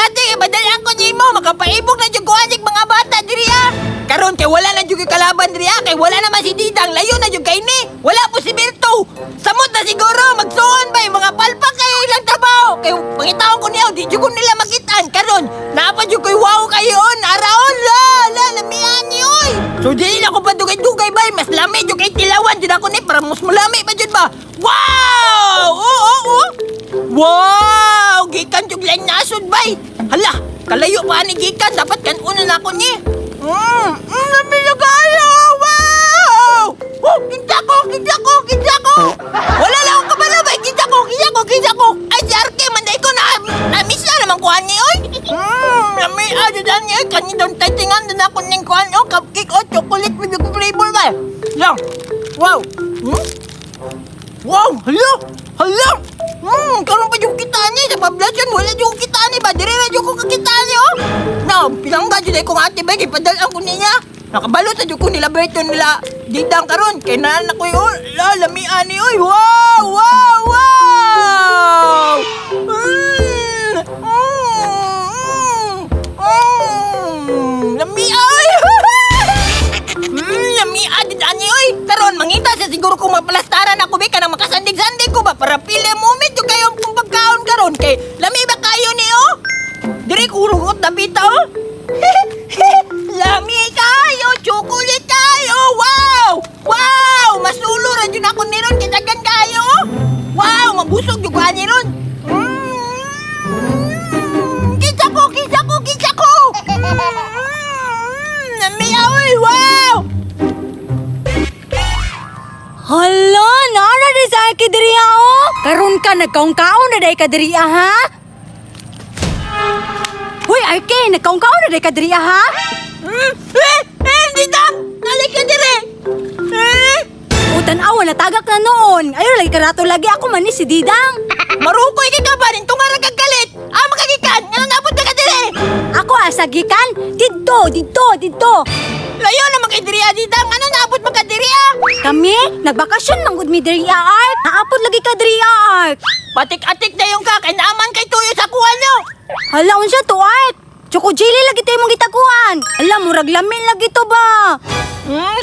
ate, badalan ko nimo, makapaibog na jud ko anig mga bata diri ah. Karon kay wala na jud ko'y kalaban diri ah, kay wala naman si Didang, layo na jud kay ni. Wala po si Berto. Samot na siguro magsuon ba yung mga palpak kayo ilang trabaho. Kay pangitaon ko niya, di jud ko nila makitaan karon. Naa pa jud ko'y wow kayo araon la la lamian ni oy. So dili na ko pa dugay-dugay bay, mas lami jud kay tilawan jud ako ni para mas mulami pa jud ba. Wow! Oo, oo, oo. Wow! Gikan jud lain nasod bay. Hala, kalayo pa ni gikan dapat kan una na ako ni. Lami na kayo. Wow! Oh, kinsa ko, kinsa ko, kinsa ko. Wala lang akong kabalo bay, kinsa ko, kinsa ko, kinsa ko. Ay, si Arke, manday ko na, na-miss na naman kuhan ni oy. Lami ah, jud ani oy, kani daw titingan na ako ning kuhan oh, cupcake oh, chocolate with flavor bay. Lang. Wow. Hmm? Wow, hala! Hala! Karon pa yung kita ni sa poblasyon, wala yung kita ni ba? Dire na yung ko kakita ni oh. Na, pinangga jud ay kong ate ba, gipadalan ko niya. Nakabalo sa jud ko nila Berto nila Didang karon kay naan na ko oh, la lami ani oy. Wow, wow, wow! Lami ay. Lami adid ani oy. Karon mangita sa siguro kung maplastaran ako be kanang makasandig-sandig ko ba para pili moment yung kayo kung pagkaon karon kay lami ba kayo ni oh? Diri kurugot na bita oh. Lami kayo, chocolate kayo. Wow! Wow! Masulo ra jud ako niron kay daghan kayo. Oh. Wow, mabusog jud ko ani ron. Kita ko, kita ko, kita ko. Lami oy, wow! Hala, naara di sa Arke diri ah, oh. Karon ka nagkaon-kaon na day ka diri ah, ha? Hoy Arke, nagkaon-kaon na day ka diri ah, ha? Eh, eh, Didang! Nalik ka dire! Eh, O tan-awa natagak na noon. Ayo lagi karato lagi ako man ni si Didang. Marukoy kay ka ba? Nintong nga kagalit! Ah, makagikan! Nga nabot na ka dire! Ako asa gikan didto, didto, didto. Layo na kay diri ah, Didang! Ano naabot man ka diri ah? Kami nagbakasyon man gud mi diri ah, Ark. Naapod lagi ka diri ah, Ark. Patik-atik na yung ka, kay naaman kay tuyo sa kuha no! Hala unsa to Ark? Choco jelly lagi tayo mong gitaguan. Hala murag lamin lagi to ba?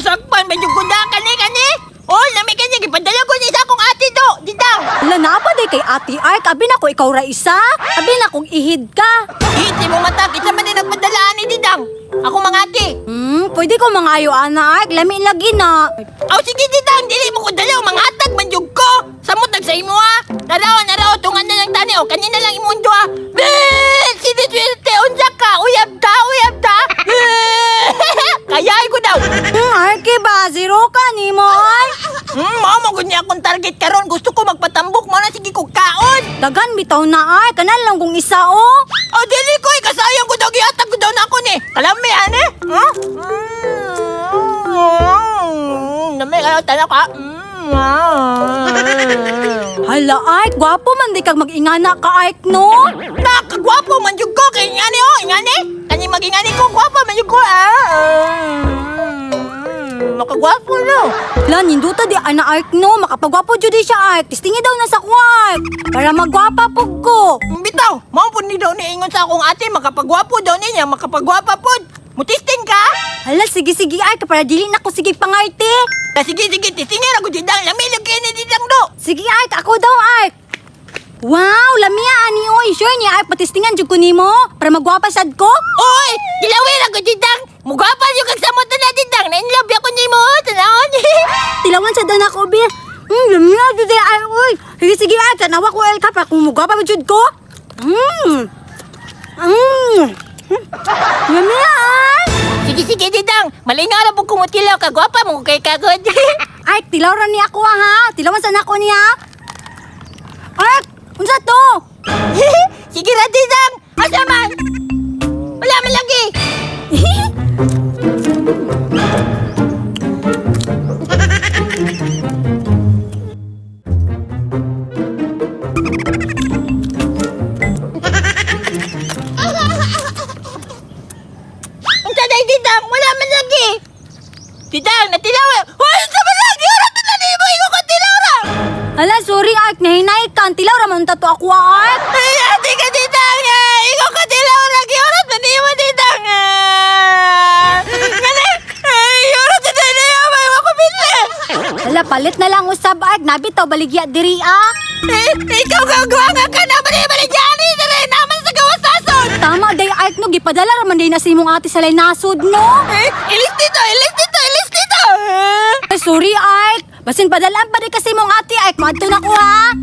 Sakpan, medyo kuda kani kani! Oh, lami kani, gipadala ko ni sa akong ate do! Didang! Hala naa pa day kay Ate Ark. Abi na ko ikaw ra isa. Abi na kong ihid ka. Hindi mo mata, kita man din nagpadalaan ni Didang! Ako mga ate! Pwede ko mga ayo ana Ark. Lami lagi na. Aw, sige Didang, dili mo ko dala, manghatag man jud ko! Samot nag sa imo ha! Naraw, naraw, tungan na lang tani, o kanina lang imundo ha! Bee! Siniswerte, unsa ka! Uyab ta, uyab ta! Bee! Kayay ko daw! Arke ba? Zero ka ni mo ay. Mao mo gud niya akong target karon. Gusto ko magpatambok mo na sige ko kaon. Dagan bitaw na Ark. Kanan lang kung isa oh. O dili ko eh, kasayang ko daw gihatag ko daw na ako ni. Kalami ani. Hmm? Lami kayo tanaw ka. Hala Ark, gwapo man di kag mag-ingana ka Ark no. Nakagwapo man jud ko kay ingani oh, ingani. Kani magingani ko gwapo man jud ko ah. Makagwapo no. La, ninduta di ana Ark no. Makapagwapo jud di siya Ark. Tistingi daw na sa kuha Ark. Para magwapa pug ko. Bitaw, mao pud ni daw ni ingon sa akong ate makapagwapo daw niya, makapagwapa pud. Mutisting ka? Hala, sige sige Ark para dili na ko sige pangarte. Ah, sige, sige, tistingin ako didang. Lami lang kayo ni didang do. Sige Ark, ako daw Ark. Wow, lamia ani oy. Sure niya Ark, patistingan jud ko nimo para magwapa sad ko. Oy, dilawin ako didang. Mugapa yung kagsamot na didang. Na-inlove ako ni mo. Tanahon. Tilawan sa dan ako be. Lamia jud di Ark oy. Sige sige Ark, tanawa ko Ark ka para kung magwapa jud ko. Lamia Ark. Sige, sige, didang. Malingaw na po kumutilaw. Kagwapa mo kay kagod. Ark, tilaw ra ni ako ah, ha. Tilawan sa nako niya. Ark, unsa to? Sige ra, didang. Asa man? Wala man lagi. Unsa day, didang? Wala man lagi. Didang, natilaw. Hoy, unsa man lagi? Wala man lagi mo. Ikaw ko tilaw ra. Hala, sorry Ark, nahinay ka. Tilaw ra man ta to ako ah, Ark. Ay, ate ka, didang. Ay, ikaw ka tilaw. Palit na lang usab, Ark. Nabitaw baligya diri ah. Eh, ikaw gagawa nga ka na bali ni diri naman sa gawas nasod. Tama day, Ark, no, gipadala raman day na sa imong ate sa lay nasod, no? Eh, ilis dito, ilis dito, ilis dito. Ay, sorry, Ark. Basin padalaan pa rin kasi imong ate, Ark. Maadto na ko ha.